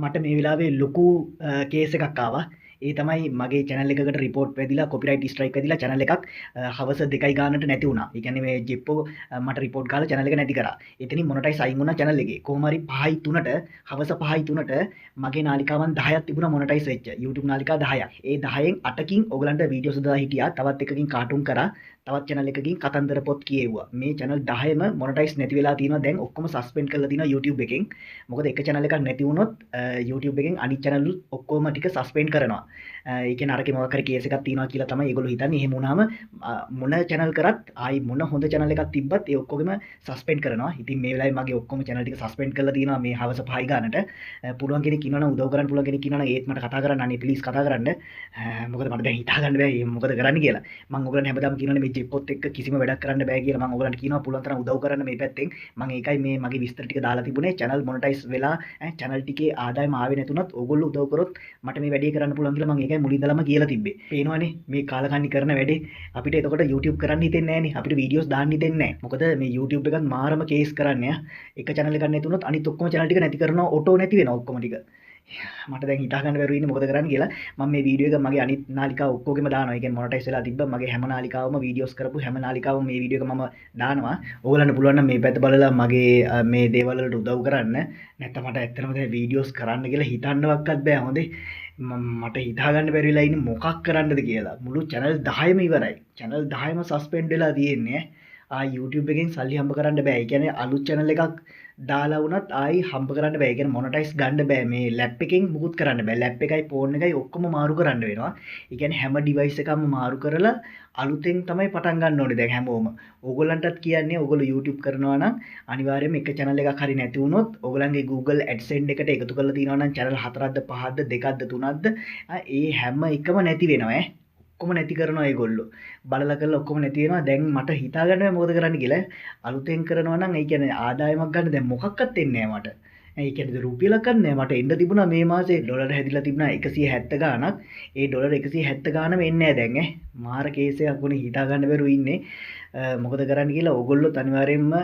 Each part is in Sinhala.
මට මේ වෙලාවේ ලොකු කේස් එකක් ආවා. ඒ තමයි මගේ channel එකකට report වැදිලා copyright strike වැදිලා channel එකක් හවස 2යි ගානට නැති වුණා. ඒ කියන්නේ මේ ජෙප්පෝ මට report ගහලා channel එක නැති කරා. එතනින් monetize අයින් වුණා channel එකේ. කොහොම හරි 5යි 3ට හවස 5යි 3ට මගේ නාලිකාවන් 10ක් තිබුණා monetize වෙච්ච. YouTube නාලිකා 10ක්. ඒ 10න් 8කින් ඔයගලන්ට වීඩියෝස් දාලා හිටියා. තවත් එකකින් කාටුන් කරා. තවත් channel එකකින් කතන්දර පොත් කියෙව්වා. මේ channel 10ම monetize නැති වෙලා තියෙනවා. දැන් ඔක්කොම suspend කරලා තියෙනවා YouTube එකෙන්. මොකද එක channel එකක් නැති වුණොත් YouTube එකෙන් අනිත් channel ඔක්කොම ටික suspend කරනවා. ඒ කියන්නේ අරකේ මොකක් හරි කේස් එකක් තියෙනවා කියලා තමයි ඒගොල්ලෝ හිතන්නේ. එහෙම වුණාම මොන channel කරත් ආයි මොන හොඳ channel එකක් තිබ්බත් ඒ ඔක්කොගෙම suspend කරනවා. ඉතින් මේ වෙලාවේ මගේ ඔක්කොම channel ටික suspend කරලා තියෙනවා මේ හවස 5 ගානට. පුළුවන් කෙනෙක් ඉන්නවනම් උදව් කරන්න පුළුවන් කෙනෙක් ඉන්නවනම් ඒත් මට කතා කරන්න අනේ ප්ලීස් කතා කරන්න. මොකද මට දැන් හිතා ගන්න බෑ මොකද කරන්න කියලා. මං ඔයගලන්ට හැමදාම කියනවනේ මේ ජෙප්පොත් එක්ක කිසිම වැඩක් කරන්න බෑ කියලා. මං ඔයගලන්ට කියනවා පුළුවන් තරම් උදව් කරන්න මේ පැත්තෙන්. මං ඒකයි මේ මගේ විස්තර ටික දාලා තිබුණේ. channel monetize වෙලා channel ටිකේ ආදායම ආවේ නැතුණත් ඕගොල්ලෝ උදව් කරොත් මට මේ වැඩේ කරන්න පුළුවන් කියලා මං ඒකයි මුලින් ඉඳලම කියලා තිබ්බේ. පේනවනේ මේ කාලකන්ණි කරන වැඩේ. අපිට එතකොට YouTube කරන්න හිතෙන්නේ නෑනේ. අපිට වීඩියෝස් දාන්න හිතෙන්නේ නෑ. මොකද මේ YouTube එකත් මාරම කේස් කරන්නේ. එක channel එකක් නැති වුණොත් අනිත් ඔක්කොම channel ටික නැති කරනවා. ඔටෝ නැති වෙනවා ඔක්කොම ටික. මට දැන් හිතා ගන්න බැරුව ඉන්නේ මොකද කරන්න කියලා. මම මේ වීඩියෝ එක මගේ අනිත් නාලිකාව ඔක්කොගෙම දානවා. ඒ කියන්නේ මොනටයිස් වෙලා තිබ්බ මගේ හැම නාලිකාවම වීඩියෝස් කරපු හැම නාලිකාවම මේ වීඩියෝ එක මම දානවා. ඕගොල්ලන්ට පුළුවන් නම් මේ පැත්ත බලලා මගේ මේ දේවල් වලට උදව් කරන්න. නැත්තම් මට ඇත්තටම දැන් වීඩියෝස් කරන්න කියලා හිතන්නවත්වත් බෑ. හොඳේ මට හිතා ගන්න බැරි වෙලා ඉන්නේ මොකක් කරන්නද කියලා. මුළු channel 10ම ඉවරයි. channel 10ම සස්පෙන්ඩ් වෙලා තියෙන්නේ. ආ YouTube එකෙන් සල්ලි හම්බ කරන්න බෑ. ඒ කියන්නේ අලුත් channel එකක් දාලා වුණත් ආයි හම්බ කරන්න බෑ. ඒ කියන්නේ මොනටයිස් ගන්න බෑ. මේ ලැප් එකෙන් මුකුත් කරන්න බෑ. ලැප් එකයි ෆෝන් එකයි ඔක්කොම මාරු කරන්න වෙනවා. ඒ කියන්නේ හැම ඩිවයිස් එකක්ම මාරු කරලා අලුතෙන් තමයි පටන් ගන්න ඕනේ දැන් හැමෝම. ඕගොල්ලන්ටත් කියන්නේ ඕගොල්ලෝ YouTube කරනවා නම් අනිවාර්යයෙන්ම එක channel එකක් හරි නැති වුණොත් ඕගොල්ලන්ගේ Google AdSense එකට එකතු කරලා තියෙනවා නම් channel 4ක්ද 5ක්ද 2ක්ද 3ක්ද ඒ හැම එකම නැති වෙනවා ඈ. ඔක්කොම නැති කරනවා ඒගොල්ලෝ. බලලා කරලා ඔක්කොම නැති වෙනවා. දැන් මට හිතා ගන්න බෑ මොකද කරන්න කියලා. අලුතෙන් කරනවා නම් ඒ කියන්නේ ආදායමක් ගන්න දැන් මොකක්වත් එන්නේ නෑ මට. ඒ කියන්නේ රුපියලක්වත් නෑ මට. එන්න තිබුණා මේ මාසේ ඩොලර් හැදිලා තිබුණා 170 ගාණක්. ඒ ඩොලර් 170 ගාණම එන්නේ නෑ දැන් ඈ. මාර කේස් එකක් වුණේ හිතා ගන්න බැරුව ඉන්නේ. මොකද කරන්න කියලා. ඕගොල්ලොත් අනිවාර්යයෙන්ම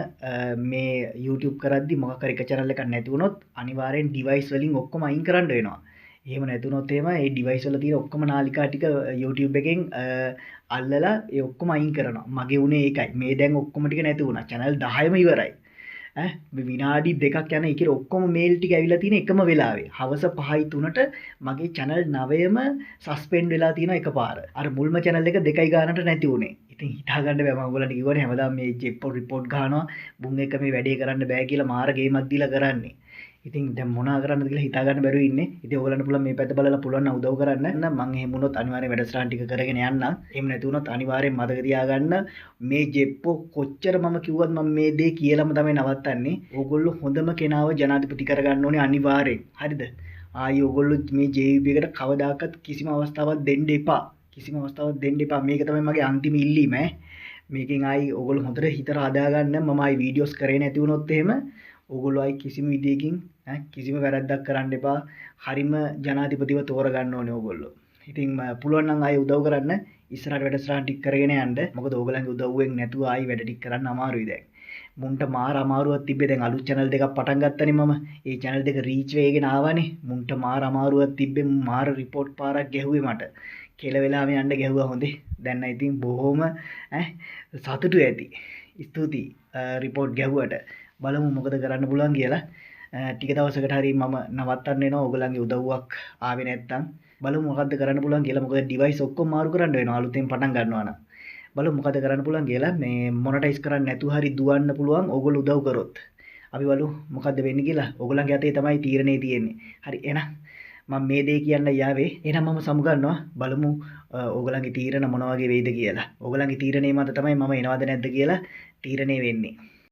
මේ YouTube කරද්දි මොකක් හරි එක channel එකක් නැති වුණොත් අනිවාර්යෙන් ඩිවයිස් වලින් ඔක්කොම අයින් කරන්න වෙනවා. එහෙම නැතුනොත් එහෙම ඒ ඩිවයිස් වල තියෙන ඔක්කොම නාලිකා ටික YouTube එකෙන් අල්ලලා ඒ ඔක්කොම අයින් කරනවා. මගේ උනේ ඒකයි. මේ දැන් ඔක්කොම ටික නැති වුණා. channel 10ම ඉවරයි. ඈ මේ විනාඩි දෙකක් යන එකේ ඔක්කොම මේල් ටික ඇවිල්ලා තියෙන එකම වෙලාවේ. හවස 5යි 3ට මගේ channel 9ම සස්පෙන්ඩ් වෙලා තියෙන එකපාර. අර මුල්ම channel එක 2යි ගානට නැති වුණේ. ඉතින් හිතා ගන්න බෑ. මම ඔයගොල්ලන්ට කිව්වනේ හැමදාම මේ ජෙප්පෝ රිපෝට් ගහනවා. බුන් එක මේ වැඩේ කරන්න බෑ කියලා මාර ගේමක් දීලා කරන්නේ. ඉතින් දැන් මොනා කරන්නද කියලා හිතා ගන්න බැරුව ඉන්නේ. ඉතින් ඔයගොල්ලන්ට පුළුවන් මේ පැත්ත බලලා පුළුවන් නම් උදව් කරන්න. මං එහෙම වුණොත් අනිවාර්යෙන් වැඩසටහන් ටික කරගෙන යන්නම්. එහෙම නැති වුණොත් අනිවාර්යෙන් මතක තියාගන්න මේ ජෙප්පෝ කොච්චර මම කිව්වත් මම මේ දේ කියලාම තමයි නවත්තන්නේ. ඕගොල්ලෝ හොඳම කෙනාව ජනාධිපති කරගන්න ඕනේ අනිවාර්යෙන්. හරිද? ආයි ඕගොල්ලෝ මේ JVP එකට කවදාකවත් කිසිම අවස්ථාවක් දෙන්න එපා. කිසිම අවස්ථාවක් දෙන්න එපා. මේක තමයි මගේ අන්තිම ඉල්ලීම ඈ. මේකෙන් ආයි ඕගොල්ලෝ හොඳට හිතට හදාගන්න. මම ආයි වීඩියෝස් කරේ නැති වුණොත් එහෙම ඕගොල්ලෝ ආයි කිසිම විදියකින් කිසිම වැරද්දක් කරන්න එපා. හරිම ජනාධිපතිව තෝරගන්න ඕනේ ඕගොල්ලෝ. ඉතින් පුළුවන් නම් ආයි උදව් කරන්න. ඉස්සරහට වැඩසටහන් ටික කරගෙන යන්න. මොකද ඕගොල්ලන්ගේ උදව්වෙන් නැතුව ආයි වැඩ ටික කරන්න අමාරුයි දැන්. මුන්ට මාර අමාරුවක් තිබ්බේ. දැන් අලුත් channel දෙකක් පටන් ගත්තනේ මම. ඒ channel දෙක රීච් වෙගෙන ආවනේ. මුන්ට මාර අමාරුවක් තිබ්බේ. මුන් මාර රිපෝට් පාරක් ගැහුවේ මට. කෙල වෙලාම යන්න ගැහුවා හොඳේ. දැන් නම් ඉතින් බොහොම සතුටු ඇති. ස්තුතියි රිපෝට් ගැහුවට. බලමු මොකද කරන්න පුළුවන් කියලා. ටික දවසකට හරි මම නවත්තන්න වෙනවා ඕගොල්ලන්ගේ උදව්වක් ආවේ නැත්තම්. බලමු මොකද්ද කරන්න පුළුවන් කියලා. මොකද ඩිවයිස් ඔක්කොම මාරු කරන්න වෙනවා අලුතෙන් පටන් ගන්නවා නම්. බලමු මොකද කරන්න පුළුවන් කියලා. මේ මොනටයිස් කරන්න නැතුව හරි දුවන්න පුළුවන් ඕගොල්ලෝ උදව් කරොත්. අපි බලමු මොකද්ද වෙන්නේ කියලා. ඕගොල්ලන්ගේ අතේ තමයි තීරණේ තියෙන්නේ. හරි එහෙනම් මම මේ දේ කියන්න යාවේ. එහෙනම් මම සමුගන්නවා. බලමු ඕගොල්ලන්ගේ තීරණ මොන වගේ වෙයිද කියලා. ඕගොල්ලන්ගේ තීරණේ මත තමයි මම එනවද නැද්ද කියලා තීරණේ වෙන්නේ.